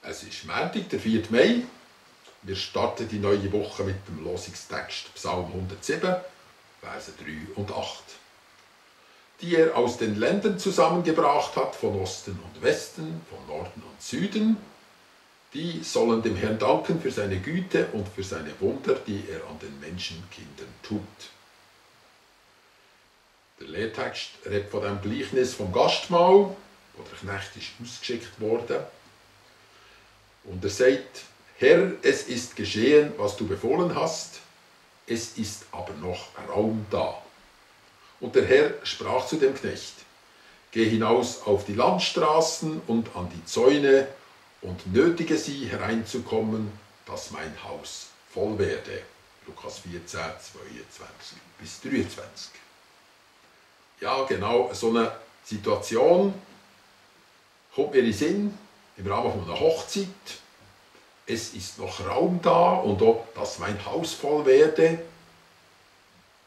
Es ist Montag, der 4. Mai. Wir starten die neue Woche mit dem Losungstext Psalm 107, Verse 3 und 8. Die er aus den Ländern zusammengebracht hat, von Osten und Westen, von Norden und Süden, die sollen dem Herrn danken für seine Güte und für seine Wunder, die er an den Menschenkindern tut. Der Lehrtext redet von dem Gleichnis vom Gastmahl, wo der Knecht ist ausgeschickt worden. Und er sagt, Herr, es ist geschehen, was du befohlen hast, es ist aber noch Raum da. Und der Herr sprach zu dem Knecht, geh hinaus auf die Landstraßen und an die Zäune und nötige sie hereinzukommen, dass mein Haus voll werde. Lukas 14, 22 bis 23. Ja, genau, so eine Situation kommt mir in den Sinn im Rahmen von einer Hochzeit. Es ist noch Raum da und auch, dass mein Haus voll werde.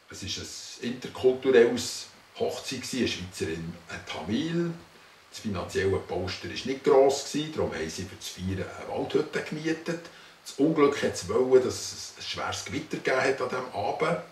Es ist ein interkulturelles Hochzeit, eine Schweizerin, ein Tamil. Das finanzielle Polster war nicht gross, darum haben sie für das Feiern eine Waldhütte gemietet. Das Unglück hat es wollen, dass es ein schweres Gewitter gegeben hat an diesem Abend.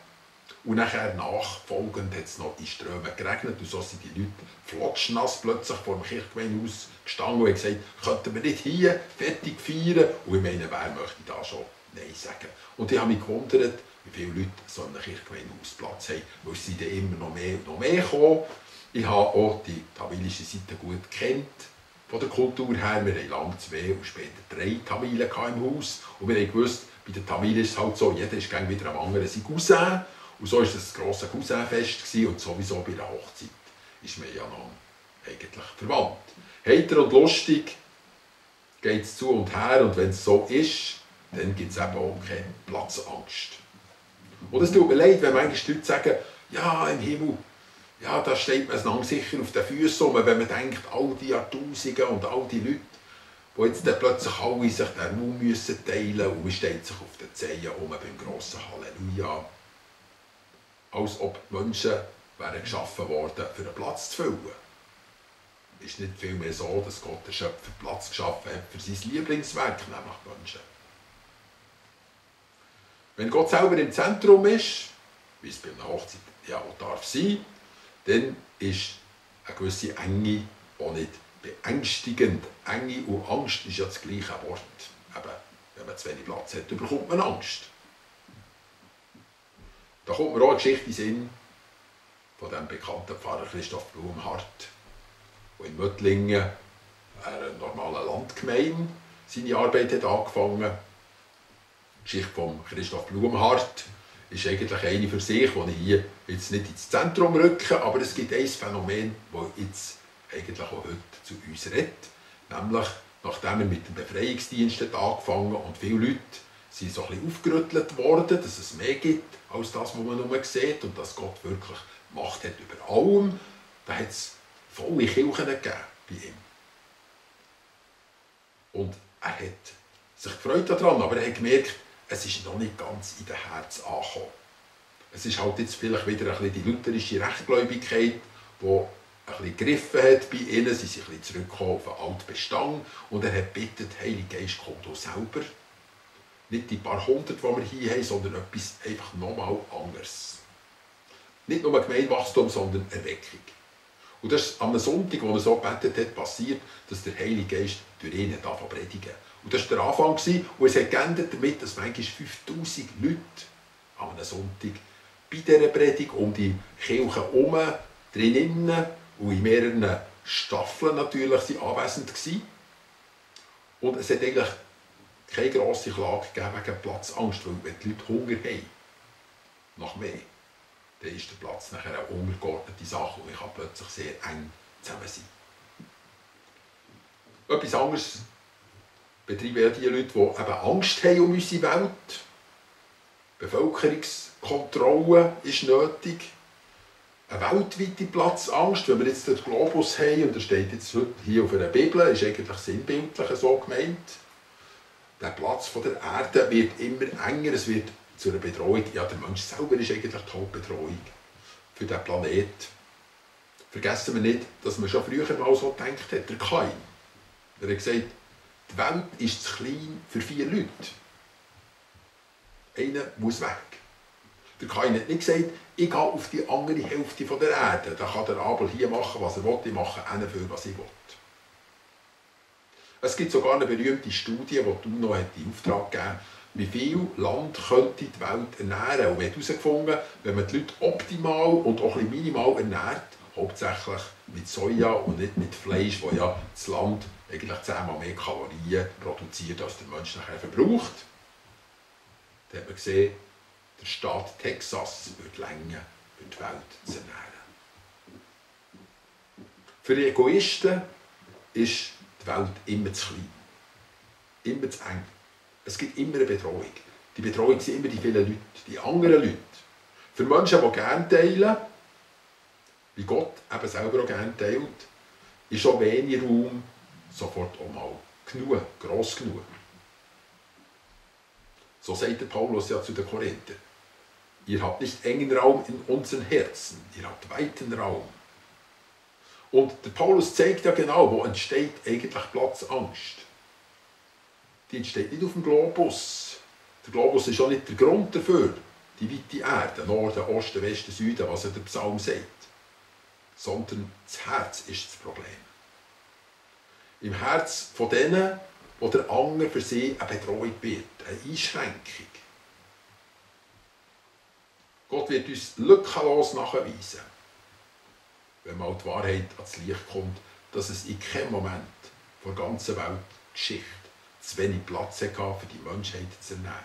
Und nachher nachfolgend hat es noch in Strömen geregnet und so sind die Leute flotschnass plötzlich vor dem Kirchgemeindehaus gestanden und haben gesagt, könnten wir nicht hier fertig feiern? Und ich meine, wer möchte da schon Nein sagen? Und ich habe mich gewundert, wie viele Leute so einen Kirchgemeindehaus Platz haben, weil es sind immer noch mehr gekommen. Ich habe auch die tamilische Seite gut gekannt, von der Kultur her. Wir hatten lange 2 und später 3 Tamilen im Haus. Und wir haben gewusst, bei den Tamilen ist es halt so, jeder ist wieder am anderen sein Cousin. Und so war es ein grosses Cousinfest und sowieso bei der Hochzeit ist man ja noch eigentlich verwandt. Heiter und lustig geht es zu und her und wenn es so ist, dann gibt es eben auch keine Platzangst. Und es tut mir leid, wenn manche Leute sagen, ja, im Himmel, ja, da steht man lang sicher auf den Füßen rum, wenn man denkt, all die Jahrtausende und all die Leute, die jetzt dann plötzlich alle sich den Raum müssen teilen und man steht sich auf den Zehen um beim grossen Halleluja. Als ob die Menschen wären geschaffen worden, für einen Platz zu füllen. Es ist nicht vielmehr so, dass Gott der Schöpfer Platz geschaffen hat für sein Lieblingswerk, nämlich die Menschen. Wenn Gott selber im Zentrum ist, wie es bei einer Hochzeit ja auch darf sein, dann ist eine gewisse Enge auch nicht beängstigend. Enge und Angst ist ja das gleiche Wort. Eben, wenn man zu wenig Platz hat, bekommt man Angst. Da kommt mir auch eine Geschichte in den Sinn von dem bekannten Pfarrer Christoph Blumhardt, der in Möttlingen, einer normalen Landgemeinde, seine Arbeit hat angefangen. Die Geschichte von Christoph Blumhardt ist eigentlich eine für sich, die ich hier jetzt nicht ins Zentrum rücke, aber es gibt ein Phänomen, das jetzt eigentlich auch heute zu uns redet, nämlich nachdem er mit dem Befreiungsdienst angefangen hat und viele Leute sind so ein bisschen aufgerüttelt worden, dass es mehr gibt als das, was man nur sieht und dass Gott wirklich Macht hat über allem. Da hat es volle Kirchen gegeben bei ihm. Und er hat sich gefreut daran, aber er hat gemerkt, es ist noch nicht ganz in den Herzen angekommen. Es ist halt jetzt vielleicht wieder ein bisschen die lutherische Rechtgläubigkeit, die ein bisschen gegriffen hat bei ihnen. Sie sind ein bisschen zurückgekommen auf den alten Bestand und er hat gebeten, Heilige Geist, komm du selber. Nicht die paar hundert, die wir hier haben, sondern etwas einfach nochmal anderes. Nicht nur Gemeindewachstum, sondern Erweckung. Und das ist am Sonntag, wo er so gebetet hat, passiert, dass der Heilige Geist durch ihn anfangen zu predigen. Und das war der Anfang. Und es hat geändert damit, dass manchmal 5000 Leute am Sonntag bei dieser Predigt um die Kirche herum, drinnen und in mehreren Staffeln natürlich sind anwesend waren. Und es hat eigentlich keine grosse Klage gegeben wegen Platzangst, weil wenn die Leute Hunger haben, nach mehr, dann ist der Platz nachher eine untergeordnete Sache und ich kann plötzlich sehr eng zusammen sein. Etwas anderes betreiben ja die Leute, die eben Angst haben um unsere Welt. Bevölkerungskontrolle ist nötig. Eine weltweite Platzangst, wenn wir jetzt den Globus haben, und der steht jetzt heute hier auf einer Bibel, ist eigentlich sinnbildlich so gemeint. Der Platz der Erde wird immer enger, es wird zu einer Bedrohung. Ja, der Mensch selber ist eigentlich die Hauptbedrohung für diesen Planeten. Vergessen wir nicht, dass man schon früher mal so gedacht hat, der Kain. Er hat gesagt, Die Welt ist zu klein für 4 Leute. Einer muss weg. Der Kain hat nicht gesagt, ich gehe auf die andere Hälfte der Erde. Da kann der Abel hier machen, was er will. Ich mache auch für, was ich will. Es gibt sogar eine berühmte Studie, die die UNO in Auftrag gegeben hat, wie viel Land könnte die Welt ernähren. Und man hat herausgefunden, wenn man die Leute optimal und auch ein bisschen minimal ernährt, hauptsächlich mit Soja und nicht mit Fleisch, wo ja das Land eigentlich 10-mal mehr Kalorien produziert, als der Mensch nachher verbraucht, dann hat man gesehen, der Staat Texas würde länger, für die Welt zu ernähren. Für die Egoisten ist die Welt immer zu klein, immer zu eng. Es gibt immer eine Bedrohung. Die Bedrohung sind immer die vielen Leute, die anderen Leute. Für Menschen, die gerne teilen, wie Gott eben selber auch gerne teilt, ist auch wenig Raum sofort auch mal genug, gross genug. So sagt der Paulus ja zu den Korinthern. Ihr habt nicht engen Raum in unseren Herzen, ihr habt weiten Raum. Und der Paulus zeigt ja genau, wo entsteht eigentlich Platzangst. Die entsteht nicht auf dem Globus. Der Globus ist auch nicht der Grund dafür, die weite Erde, Norden, Osten, Westen, Süden, was der Psalm sagt. Sondern das Herz ist das Problem. Im Herz von denen, wo der andere für sie eine Bedrohung wird, eine Einschränkung. Gott wird uns lückenlos nachweisen, wenn mal die Wahrheit ans Licht kommt, dass es in keinem Moment vor der ganzen Weltgeschichte zu wenig Platz hatte, für die Menschheit zu ernähren.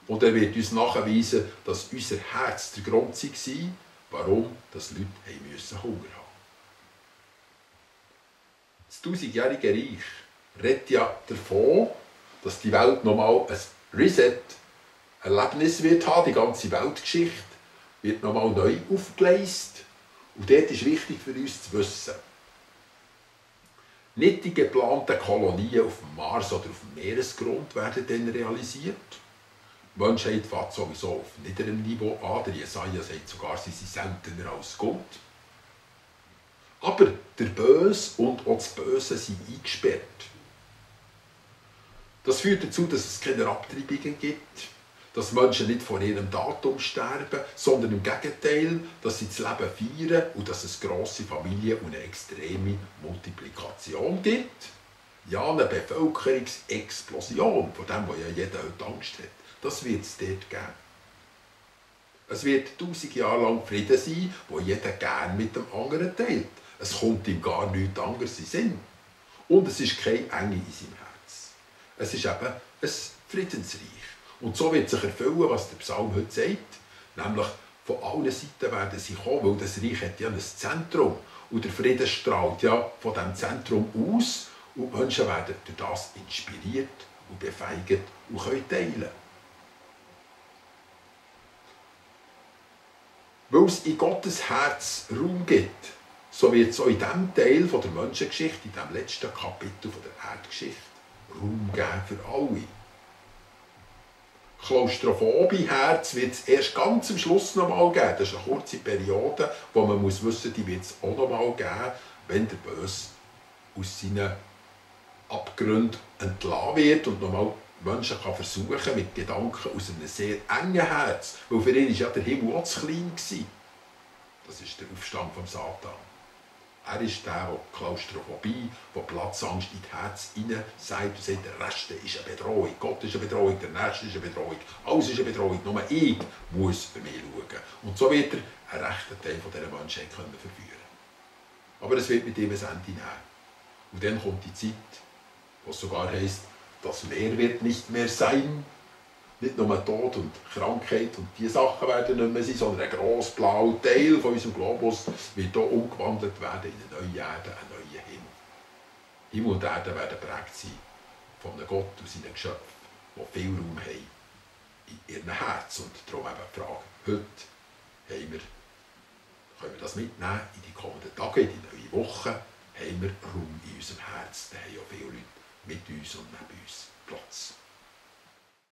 Und er wird uns nachweisen, dass unser Herz der Grund war, warum das Leute Hunger haben. Das 1000-jährige Reich redet ja davon, dass die Welt nochmal ein Reset-Erlebnis wird haben. Die ganze Weltgeschichte wird nochmal neu aufgeleistet. Und dort ist wichtig für uns zu wissen, nicht die geplanten Kolonien auf dem Mars oder auf dem Meeresgrund werden dann realisiert. Die Menschheit fährt sowieso auf niederem Niveau an. Der Jesaja sagt sogar, sie sind seltener als Gott. Aber der Böse und auch das Böse sind eingesperrt. Das führt dazu, dass es keine Abtreibungen gibt, dass Menschen nicht vor ihrem Datum sterben, sondern im Gegenteil, dass sie das Leben feiern und dass es grosse Familien und eine extreme Multiplikation gibt. Ja, eine Bevölkerungsexplosion, von dem, wo ja jeder heute Angst hat. Das wird es dort geben. Es wird 1000 Jahre lang Frieden sein, wo jeder gerne mit dem anderen teilt. Es kommt ihm gar nichts anderes in den Sinn. Und es ist keine Enge in seinem Herz. Es ist eben ein Friedensreich. Und so wird sich erfüllen, was der Psalm heute sagt. Nämlich, von allen Seiten werden sie kommen, weil das Reich hat ja ein Zentrum. Und der Frieden strahlt ja von diesem Zentrum aus. Und die Menschen werden durch das inspiriert und befähigt und können teilen. Weil es in Gottes Herz Raum gibt, so wird es auch in diesem Teil der Menschengeschichte, in diesem letzten Kapitel der Erdgeschichte, Raum geben für alle. Klaustrophobie Herz wird es erst ganz am Schluss noch mal geben. Das ist eine kurze Periode, wo man muss wissen, die wird es auch noch mal geben, wenn der Böse aus seinen Abgründen entlassen wird und nochmal Menschen kann versuchen mit Gedanken aus einem sehr engen Herz, weil für ihn war ja der Himmel auch zu klein. Das ist der Aufstand vom Satan. Er ist der Klaustrophobie, der Platzangst in das Herz hinein sagt und sagt, der Rest ist eine Bedrohung. Gott ist eine Bedrohung, der Nächste ist eine Bedrohung, alles ist eine Bedrohung, nur ich muss für mich schauen. Und so wird er einen rechten Teil dieser Menschheit verführen. Aber es wird mit ihm ein Ende nehmen. Und dann kommt die Zeit, wo es sogar heisst, das Meer wird nicht mehr sein. Nicht nur Tod und Krankheit und diese Sachen werden nicht mehr sein, sondern ein grosser blauer Teil von unserem Globus wird hier umgewandelt werden in eine neue Erde, einen neuen Himmel. Himmel und Erde werden geprägt sein von einem Gott und seinen Geschöpfen, die viel Raum haben in ihrem Herz. Und darum eben die Frage, heute können wir das mitnehmen in die kommenden Tage, in die neue Woche, haben wir Raum in unserem Herz. Da haben ja viele Leute mit uns und neben uns Platz.